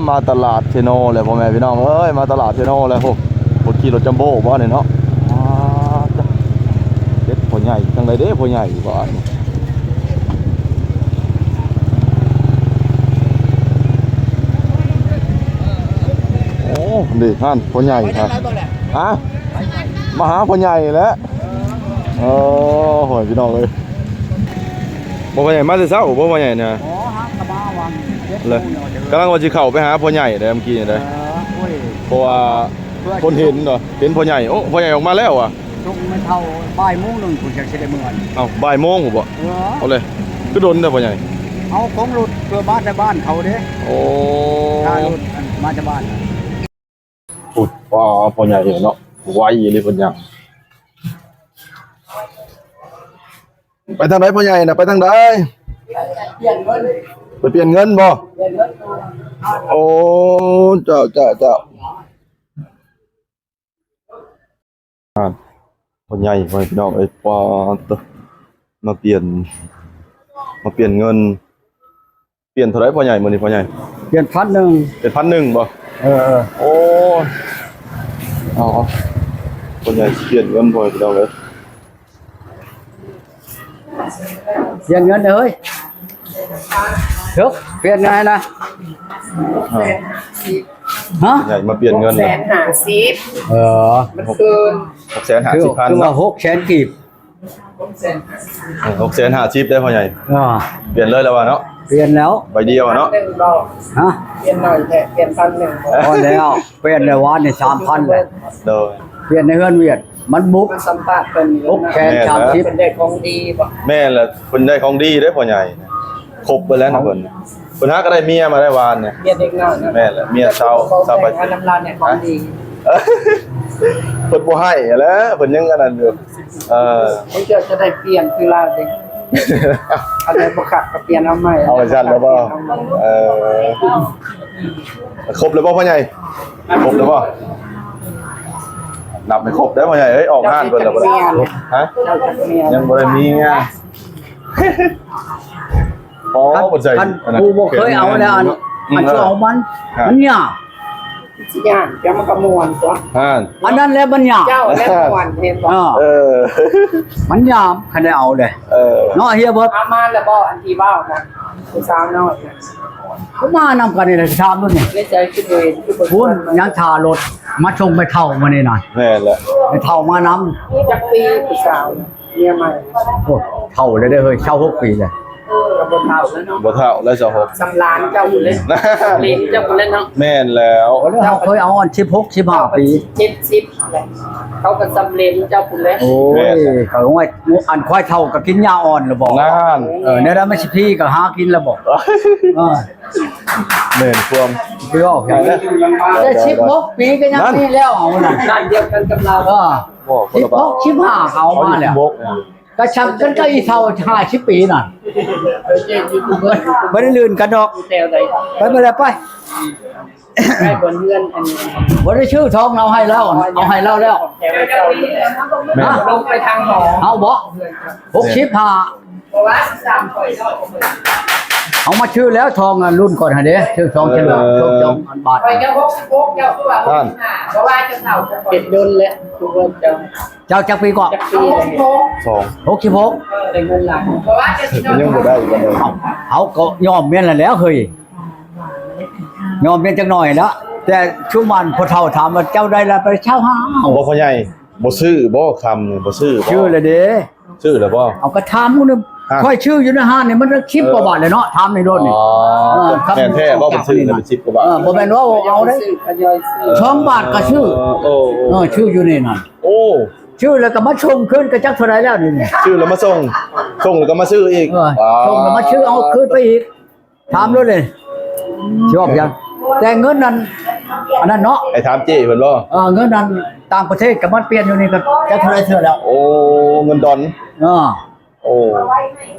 ມາຕະຫຼາດເຊໂນແລ້ວ ພໍ່ແມ່ພີ່ນ້ອງເອີຍ ມາຕະຫຼາດເຊໂນແລ້ວ. ໂອ້ ຄົນຂີ່ລົດຈັມໂບ້ບໍ່ນີ້ເນາະ. ອ່າ ເດັດພໍ່ໃຫຍ່ ຈັ່ງໃດເດ້ພໍ່ໃຫຍ່ບາດນີ້. ໂອ້ ນີ້ຫັ້ນພໍ່ໃຫຍ່ ຮະ ມາຫາພໍ່ໃຫຍ່ແຫຼະ. ໂອ້ຍ ພີ່ນ້ອງເອີຍ ບໍ່ ພໍ່ໃຫຍ່ມາແຕ່ເຊົ້າບໍ່ ພໍ່ໃຫຍ່ນະ? ອໍ ຫາກະມາຫວ່າງເຈັດໂມງ ກຳລັງວ່າຊິເຂົ້າໄປຫາພໍ່ໃຫຍ່ເດ້ ເມື່ອກີ້ນີ້ເດ້. ເອີ ໂອ້ຍ ເພາະວ່າຄົນເຫັນເນາະ ເຫັນພໍ່ໃຫຍ່. ໂອ້ ພໍ່ໃຫຍ່ອອກມາແລ້ວຫວາ? ຊ່ວງແມ່ເຖົ້າບ່າຍໂມງໜຶ່ງພຸ້ນ ຈັ່ງຊິໄດ້ເມືອ. ເອົ້າ ບ່າຍໂມງພຸ້ນບໍ? ເອີ ເອົາເລີຍ ຄືດົນແທ້ພໍ່ໃຫຍ່. ເອົາຂອງລົດເພື່ອມາແຕ່ບ້ານເຂົາເດ້. ໂອ້ ຖ້າລົດມາແຕ່ບ້ານ. ໂອ້ ພໍ່ໃຫຍ່ເນາະ ໄວອີ່ຫຼີເພິ່ນຍ່າງ. ໄປທາງໃດພໍ່ໃຫຍ່ນະ ໄປທາງໃດ? ປ່ຽນເງິນ ໄປປ່ຽນເງິນບໍ່? ປ່ຽນເງິນ. ໂອ້ ເຈົ້າ ເຈົ້າ ເຈົ້າ. ອ່າ ພໍ່ໃຫຍ່ ພໍ່ໃຫຍ່ພີ່ນ້ອງເອີຍ ປາດໂທ້ ມາປ່ຽນ ມາປ່ຽນເງິນ. ປ່ຽນເທົ່າໃດພໍ່ໃຫຍ່ມື້ນີ້ພໍ່ໃຫຍ່? ປ່ຽນພັນໜຶ່ງ. ເປັນພັນໜຶ່ງບໍ່? ເອີ ເອີ ໂອ້ ເອົາ ພໍ່ໃຫຍ່ປ່ຽນເງິນພໍ່ໃຫຍ່ພີ່ນ້ອງເອີຍ. ປ່ຽນເງິນເດີເຮີ້ຍ ເຖິກປ່ຽນງ່າຍນະ. ອ່າ ຮະ ໃຫຍ່ມາປ່ຽນເງິນ ຫົກແສນຫ້າສິບ. ເອີ ມັນຄືນ ຫົກແສນຫ້າສິບພັນ ຄືວ່າຫົກແສນກີບ. ຫົກແສນຫ້າສິບໄດ້ພໍ່ໃຫຍ່. ອ່າ ປ່ຽນເລີຍແລ້ວວ່າເນາະ. ປ່ຽນແລ້ວ ໃບດຽວເນາະ. ຮະ ປ່ຽນໜ້ອຍແທ້ ປ່ຽນພັນໜຶ່ງ. ພໍແລ້ວ ປ່ຽນແລ້ວ ວານນີ້ສາມພັນແລ້ວ. ໂດຍ ປ່ຽນໃນເຮືອນວຽດ ມັນບຸກ ມັນສຳພາດເພິ່ນຢູ່ ຫົກແສນສາມສິບ. ເພິ່ນໄດ້ຂອງດີບໍ່? ແມ່ນແຫຼະ ເພິ່ນໄດ້ຂອງດີເດ້ພໍ່ໃຫຍ່ ຄົບເບິດແລ້ວນະເພິ່ນ. ເພິ່ນຫາກໍໄດ້ເມຍມາໄດ້ວານນີ້ ເມຍເດັກນ້ອຍນະ. ແມ່ນແຫຼະ ເມຍຊາວ ຊາວປາຍປີ ນຳລາວນີ້ຂອງດີ. ເພິ່ນບໍ່ໃຫ້ແຫຼະ ເພິ່ນຍັງອັນນັ້ນຢູ່. ເອີ ບາງເທື່ອຈະໄດ້ປ່ຽນຄືລາວເດ້. ອັນໃດບໍ່ຄັກກໍປ່ຽນເອົາໃໝ່. ເອົາໄປຊັ້ນແລ້ວບໍ່? ເອີ ຄົບແລ້ວບໍ່ພໍ່ໃຫຍ່? ຄົບແລ້ວບໍ່? ນັບໃຫ້ຄົບໄດ້ພໍ່ໃຫຍ່ເອີຍ ອອກຮ້ານເພິ່ນແລ້ວບໍ່? ຮະ ຍັງບໍ່ໄດ້ມີເມຍ. ອໍ ຄັນ ຄັນຜູ້ບໍ່ເຄີຍເອົາແລ້ວ ອັນ ອັນ ອືມ ເອົາມັນ ມັນຍາກ. ຊິຍາກ ແຕ່ມັນກໍມ່ວນຕົວະ. ອັນນັ້ນແຫຼະມັນຍາກ ເຈົ້າແຫຼະມ່ວນ ເຫັນບໍ່? ເອີ ເອີ ມັນຍາກ ຄັນໄດ້ເອົາເດ້. ເອີ ເນາະ ເຮີຍເບິດ ເອົາມາແລ້ວບໍ່? ອັນທີ່ເວົ້ານະ ຜູ້ສາວນ້ອຍນະ ເຂົາມານຳກັນນີ້ແຫຼະ ຖາມເບິ່ງນີ້. ໃນໃຈຄືບໍ່ເຫັນ ຄືບໍ່ ພຸ້ນ ຍັງຖ້າລົດມາສົ່ງແມ່ເຖົ້າມື້ນີ້ນະ. ແມ່ນແຫຼະ ແມ່ເຖົ້າມານຳ. ຈັກປີຜູ້ສາວ? ເມຍໃໝ່. ໂອ້ ເຖົ້າແລ້ວເດ້ເຮີ້ຍ ຊາວຫົກປີແລ້ວ. ກໍບໍ່ເຖົ້າແລ້ວເນາະ ບໍ່ເຖົ້າແລ້ວ ຊາວຫົກ ສ່ຳຫຼານເຈົ້າພຸ້ນເລີຍ ຫຼານເຈົ້າພຸ້ນເລີຍເນາະ. ແມ່ນແລ້ວ ໂອ້ ເຮົາເຄີຍເອົາອັນສິບຫົກ ສິບຫ້າປີ ເຈັດສິບແຫຼະ ເຂົາກໍສ່ຳເລັນເຈົ້າພຸ້ນແຫຼະ. ໂອ້ຍ ເຂົາວ່າອັນຄວາຍເຖົ້າກໍກິນຫຍ້າອ່ອນແລ້ວບໍ? ນັ້ນ ເອີ ແນວໃດມັນຊິພີກໍຫາກິນແລ້ວບໍ? ເອີ ແມ່ນຄວາມ ຄືເວົ້າ ແຕ່ສິບຫົກປີກໍຍັງມີແລ້ວເອົານັ້ນ ດ້ານດຽວກັນກັບລາວ. ເອີ ສິບຫົກ ສິບຫ້າ ເອົາມາແລ້ວ ກໍຊ່ຳກັນກັບອີເຖົ້າຫ້າສິບປີນັ້ນ ບໍ່ໄດ້ລື່ນກັນດອກ. ໄປ ໄປແລ້ວ ໄປ ໄປບ່ອນເຮືອນ ອັນ ບໍ່ໄດ້ຊື້ທອງ ເອົາໃຫ້ລາວ ເອົາໃຫ້ລາວແລ້ວ. ແມ່ນ ລົງໄປທາງຫໍ ເອົາບໍ່? ຫົກສິບຫ້າ ເອົາມາຊື້ແລ້ວ ທອງ ອັນລຸ້ນກ່ອນຫັ້ນເດ້ ຊື້ທອງ ເອີ ເທື່ອ ທອງ ທອງອັນບາດ ຂ້ອຍກໍຫົກສິບຫົກ ເຈົ້າຄືວ່າຫົກສິບຫ້າ ເພາະວ່າເຈົ້າເຖົ້າ ເປັນດົນແລ້ວ ຄືວ່າເຈົ້າ ເຈົ້າຈັກປີເກາະ? ຈັກປີ? ສອງ ຫົກສິບຫົກ ເອີ ໄດ້ເງິນຫຼາຍ ເພາະວ່າເຈົ້າ ມັນຍັງບໍ່ໄດ້ປານໃດ. ເອົ້າ ເຮົາກໍຍອມແມ່ນແລ້ວເຮີ້ຍ ຍອມແມ່ນຈັກໜ້ອຍແລ້ວ. ແຕ່ຊຸມອັນຜູ້ເຖົ້າຖາມວ່າ ເຈົ້າໄດ້ລະໄປຊາວຫ້າ ບໍ່ພໍ່ໃຫຍ່ ບໍ່ຊື້ບໍ່ຄຳນີ້ ບໍ່ຊື້ບໍ່? ຊື້ແລ້ວເດ້. ຊື້ແລ້ວບໍ່? ເອົາ ກໍຖາມໝູ່ນີ້ ຂ້ອຍຊື້ຢູ່ໃນຮ້ານນີ້ ມັນສິບກວ່າບາດແລ້ວເນາະ ຖາມໃນລົດນີ້. ອໍ ເອີ ແມ່ນແທ້ບໍ່? ເພິ່ນຊື້ເປັນສິບກວ່າບາດ ເອີ ບໍ່ແມ່ນວ່າເອົາໄດ້ ສອງບາດກໍຊື້. ເອີ ໂອ້ ເອີ ຊື້ຢູ່ໃນນັ້ນ. ໂອ້ ຊື້ແລ້ວກໍມາສົ່ງຄືນ ກໍຈັກເທົ່າໃດແລ້ວນີ້ ຊື້ແລ້ວມາສົ່ງ ສົ່ງແລ້ວກໍມາຊື້ອີກ. ເອີ ສົ່ງແລ້ວມາຊື້ເອົາຄືນໄປອີກ. ຖາມໂລດເລີຍ ຊິເວົ້າຫຍັງ? ແຕ່ເງິນນັ້ນ ອັນນັ້ນເນາະ ໃຫ້ຖາມເຈ້ເພິ່ນບໍ່? ເອີ ເງິນນັ້ນຕ່າງປະເທດກໍມາປ່ຽນຢູ່ນີ້ກໍຈັກເທົ່າໃດເທື່ອແລ້ວ. ໂອ້ ເງິນດອນ. ເອີ ໂອ້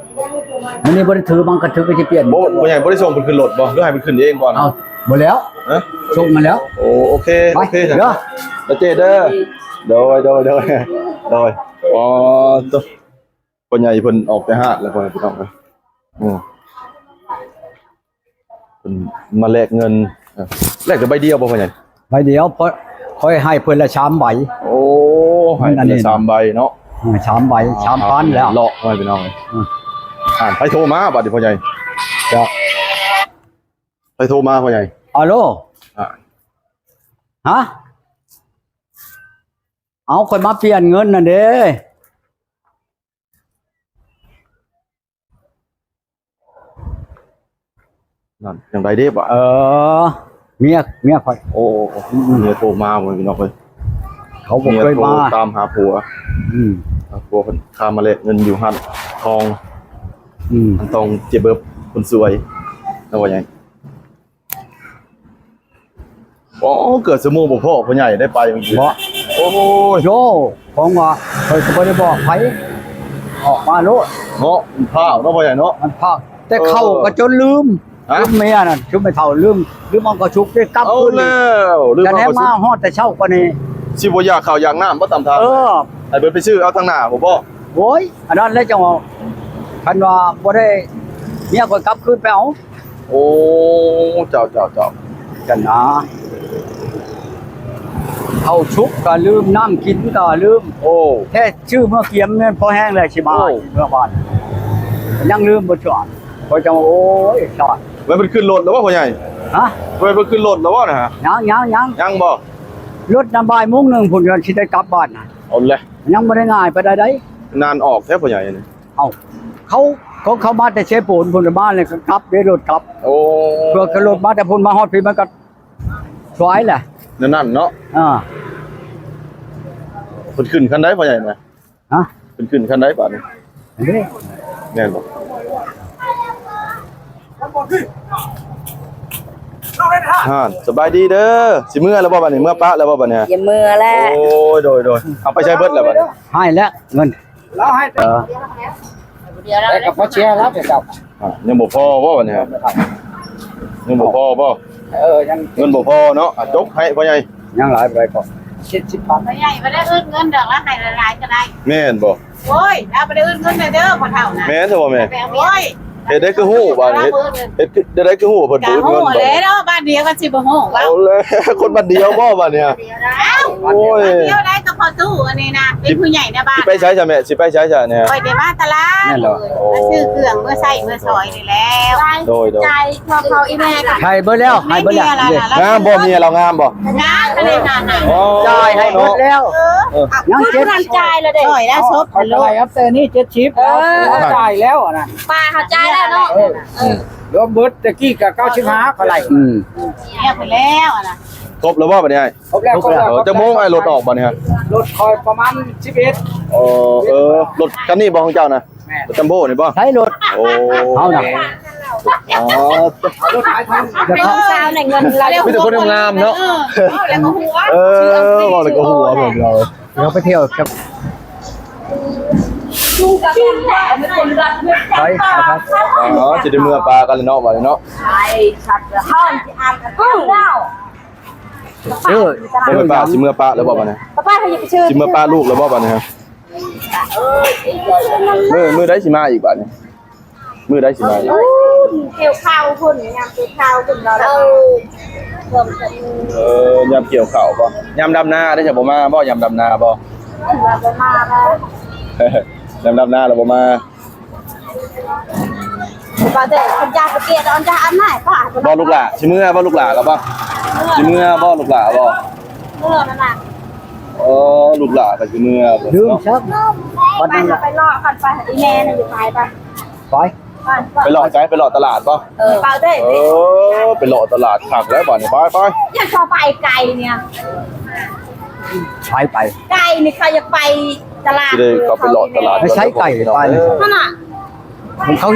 ອັນນີ້ບໍ່ໄດ້ຖື ມັນກໍຖືກໍຊິປ່ຽນ. ບໍ່ ພໍ່ໃຫຍ່ບໍ່ໄດ້ສົ່ງເພິ່ນຂຶ້ນລົດບໍ່ ຫຼືໃຫ້ເພິ່ນຂຶ້ນເອງກ່ອນ? ເອົ້າ ບໍ່ແລ້ວ ຮະ ສົ່ງມາແລ້ວ. ໂອ້ ໂອເຄ ໄປ ໂອເຄ ເດີ ເດີເຈ້ເດີ. ໂດຍ ໂດຍ ໂດຍ ໂດຍ. ອໍ ໂຕ ພໍ່ໃຫຍ່ເພິ່ນອອກແຕ່ຮ້ານແລ້ວ ພໍ່ໃຫຍ່ພີ່ນ້ອງເອີຍ. ອືມ ເພິ່ນມາແລກເງິນ ເອີ ແລກແຕ່ໃບດຽວບໍ່ພໍ່ໃຫຍ່? ໃບດຽວ ເພາະຂ້ອຍໃຫ້ເພິ່ນລະສາມໃບ. ໂອ້ ໃຫ້ເພິ່ນລະສາມໃບເນາະ. ເອີ ສາມໃບ ສາມພັນແລ້ວ ເລາະໄວ້ພີ່ນ້ອງ. ອືມ ອ່າ ໃຜໂທມາບັດນີ້ພໍ່ໃຫຍ່? ເຈົ້າ ໃຜໂທມາພໍ່ໃຫຍ່? ອາໂລ ອ່າ ຮະ? ເອົາ ຂ້ອຍມາປ່ຽນເງິນນັ້ນເດ້. ນັ້ນ ຈັ່ງໃດເດ້ບາດ? ເອີ ເມຍ ເມຍຂ້ອຍ. ໂອ້ ເມຍໂທມາ ພີ່ນ້ອງເອີຍ. ເຂົາບໍ່ເຄີຍມາ ເມຍໂທຕາມຫາຜົວ. ອືມ ຜົວເພິ່ນຂ້າມມາແລກເງິນຢູ່ຮ້ານທອງ. ອືມ ຮ້ານທອງເຈເບີບຄົນສວຍ ແລ້ວວ່າຫຍັງ? ໂອ້ ເກືອບຊົ່ວໂມງບໍ່ພໍ້ພໍ່ໃຫຍ່ໄດ້ໄປເມື່ອກີ້. ບໍ່ ໂອ້ຍ ໂອ້ ຂອງວ່າຂ້ອຍກໍບໍ່ໄດ້ບອກໃຜ ອອກມາໂລດເນາະ. ມັນພ້າວເນາະພໍ່ໃຫຍ່ເນາະ. ມັນພ້າວ ແຕ່ເຂົ້າກໍຈົນລືມ. ເອີ ຮະ? ລືມເມຍນັ້ນ ຊຸມແມ່ເຖົ້າລືມ ລືມເອົາເຂົ້າສຸກໄດ້ກັບຄືນ. ເອົາແລ້ວ ລືມເອົາເຂົ້າສຸກ ມາຮອດແຕ່ເຊົ້າກວ່ານີ້ ຊິບໍ່ຢາກເຂົ້າຢາກນ້ຳບໍ່ຕາມທາງ? ເອີ ໃຫ້ເພິ່ນໄປຊື້ເອົາທາງໜ້າພຸ້ນບໍ່? ໂອ້ຍ ອັນນັ້ນແຫຼະຈັ່ງວ່າ ຄັນວ່າບໍ່ໄດ້ ເມຍຂ້ອຍກັບຄືນໄປເອົາ. ໂອ້ ເຈົ້າ ເຈົ້າ ເຈົ້າ ຈັ່ງນະ ເຂົ້າສຸກກໍລືມ ນ້ຳກິນກໍລືມ. ໂອ້ ແທ້ ຊື້ເມືອກຽມແມ່ນພໍແຮງແລ້ວ ຊິມາ ໂອ້ ເມືອບ້ານ ຍັງລືມບໍ່ຊອດ. ຂ້ອຍຈັ່ງວ່າ ໂອ້ຍ ຊອດ. ແມ່ນເພິ່ນຂຶ້ນລົດແລ້ວບໍ່ພໍ່ໃຫຍ່? ຮະ? ແມ່ນເພິ່ນຂຶ້ນລົດແລ້ວບໍ່ນະ? ຍັງ ຍັງ ຍັງ ຍັງບໍ່? ລົດນຳບ່າຍໂມງໜຶ່ງພຸ້ນ ກ່ອນຊິໄດ້ກັບບ້ານນະ. ເອົາແຫຼະ ຍັງບໍ່ໄດ້ງ່າຍປານໃດໃດ. ນານອອກແທ້ພໍ່ໃຫຍ່ນີ້. ເອົ້າ ເຂົາ ເຂົາ ເຂົາມາແຕ່ເຊໂປນພຸ້ນ ມາແລ້ວກໍກັບເດ້ ລົດກັບ. ໂອ້ ເພື່ອຂຶ້ນລົດມາແຕ່ພຸ້ນ ມາຮອດພີ້ມັນກໍສວາຍແຫຼະ ແນວນັ້ນເນາະ. ອ່າ ເພິ່ນຂຶ້ນຄັນໃດພໍ່ໃຫຍ່ນະ? ຮະ? ເພິ່ນຂຶ້ນຄັນໃດບາດນີ້? ອັນນີ້ ແມ່ນບໍ່? ຮານ ສະບາຍດີເດີ. ຊິເມືອແລ້ວບໍ່ບາດນີ້? ເມືອປະແລ້ວບໍ່ບາດນີ້? ຊິເມືອແລ້ວ. ໂອ້ຍ ໂດຍ ໂດຍ. ເອົາໄປໃຊ້ເບິດແລ້ວບາດນີ້? ໃຫ້ແລ້ວເງິນ. ລາວໃຫ້ແຕ່ ເອີ ແຕ່ກໍພໍເຊຍແລ້ວແຕ່ເຈົ້າ. ອ່າ ຍັງບໍ່ພໍບໍ່ບັດນີ້? ຍັງບໍ່ພໍບໍ່? ເອີ ຍັງ ເງິນບໍ່ພໍເນາະ. ອ່າ ຈົກໃຫ້ພໍ່ໃຫຍ່. ຍັງຫຼາຍບໍ່ໄດ້ກໍ ເຈັດສິບພັນ. ພໍ່ໃຫຍ່ບໍ່ໄດ້ອຶດເງິນດອກ ລາວໃຫ້ຫຼາຍໆກໍໄດ້. ແມ່ນບໍ່? ໂອ້ຍ ລາວບໍ່ໄດ້ອຶດເງິນເດີພໍ່ເຖົ້ານະ. ແມ່ນຊະບໍ່ແມ່? ໂອ້ຍ ເຮັດໄດ້ຄືຮູ້ບາດນີ້? ເຮັດ ເຮັດ ເຮັດໄດ້ຄືຮູ້ວ່າເພິ່ນບໍ່ອຶດເງິນບໍ່? ກໍຮູ້ແລ້ວເນາະ ບ້ານດຽວກໍຊິບໍ່ຮູ້ວ່າ. ເອົາແລ້ວ ຄົນບ້ານດຽວບໍ່ບາດນີ້? ໂອ້ຍ ດຽວໄດ້ກັບພໍ່ຕູ້ອັນນີ້ນະ ເປັນຜູ້ໃຫຍ່ໃນບ້ານ. ຊິໄປໃສຊະແມ່? ຊິໄປໃສຊະນີ້? ຂ້ອຍໄດ້ມາຕະຫຼາດ. ແມ່ນບໍ່? ໂອ້ ມາຊື້ເຄື່ອງ ເມືອໃຊ້ເມືອສອຍນີ້ແຫຼະ. ໂດຍ ໂດຍ. ໃຫ້ເບິດແລ້ວ ໃຫ້ເບິດແລ້ວ. ງາມບໍ່? ເມຍລາວງາມບໍ່? ງາມຂະໜາດນັ້ນນະ. ຈ່າຍໃຫ້ເບິດແລ້ວ. ຍັງເຈັດ ຈ່າຍແລ້ວເດ້. ຮ້ອຍລະສົບ ຂ້ອຍກໍໄລ່ອັບແຕ່ນີ້ເຈັດສິບ. ເອີ ຈ່າຍແລ້ວນະ. ປ້າເຂົາຈ່າຍແລ້ວເນາະ. ເອີ ລວມເບິດຕະກີ້ກໍເກົ້າສິບຫ້າ ຂ້ອຍໄລ່. ອືມ ແລ້ວໄປແລ້ວນະ. ຄົບແລ້ວບໍ່ບາດນີ້? ຄົບແລ້ວ ຄົບແລ້ວ. ເອີ ຈັກໂມງອ້າຍລົດອອກບາດນີ້? ລົດຂ້ອຍປະມານສິບເອັດ. ເອີ ເອີ ລົດຄັນນີ້ບໍ່ຂອງເຈົ້ານະ? ແມ່ນ. ລົດຈັມໂບ້ນີ້ບໍ່? ໃຊ້ລົດ ໂອ້ ເຮົານະ. ອໍ ລົດຂາຍຂອງ ແລ້ວເຂົາ ສາວໃນເງິນລາວ ມີແຕ່ຄົນງາມໆເນາະ. ເອີ ເວົ້າແລ້ວກໍຫົວ ເອີ ເວົ້າແລ້ວກໍຫົວເບິ່ງເຮົາ. ເຮົາໄປທ່ຽວກັບ ໄປ ໄປ ອໍ ຊິໄດ້ເມືອປະກັນແລ້ວເນາະ ບາດນີ້ເນາະ. ເອີ ບໍ່ແມ່ນປ້າ ຊິເມືອປະແລ້ວບໍ່ບາດນີ້? ຊິເມືອປະລູກແລ້ວບໍ່ບາດນີ້? ມື້ ມື້ໃດຊິມາອີກບາດນີ້? ມື້ໃດຊິມາອີກ? ກ່ຽວເຂົ້າພຸ້ນ ຍາມກ່ຽວເຂົ້າພຸ້ນເນາະ. ເອີ ຍາມກ່ຽວເຂົ້າບໍ່? ຍາມດຳນາໄດ້ຈະບໍ່ມາບໍ່? ຍາມດຳນາບໍ່? ວ່າບໍ່ມາແລ້ວ. ຍາມດຳນາລະບໍ່ມາ. ບໍ່ລູກຫຼ້າ ຊິເມືອບໍ່ລູກຫຼ້າກໍບໍ່? ຊິເມືອບໍ່ລູກຫຼ້າບໍ່? ເມືອນັ້ນນະ. ໂອ້ ລູກຫຼ້າກໍຊິເມືອບໍ່? ລືມຊະ ບັດນັ້ນລະ ໄປເລາະກັນໄປ ອີແມ່ນະ ຢູ່ໄປໄປ ໄປ ໄປເລາະໃສ? ໄປເລາະຕະຫຼາດບໍ່? ເອີ ໄປເດີ ເອີ ໄປເລາະຕະຫຼາດຄັກແລ້ວບາດນີ້ ໄປ ໄປ. ຢາກເຂົ້າໄປໄກນີ້ ໄປ ໄປ ໄກນີ້ ເຂົາຢາກໄປຕະຫຼາດ ຊິໄດ້ເຂົ້າໄປເລາະຕະຫຼາດ ໄປໃສໄກ ໄປນັ້ນນະ ເຂົາ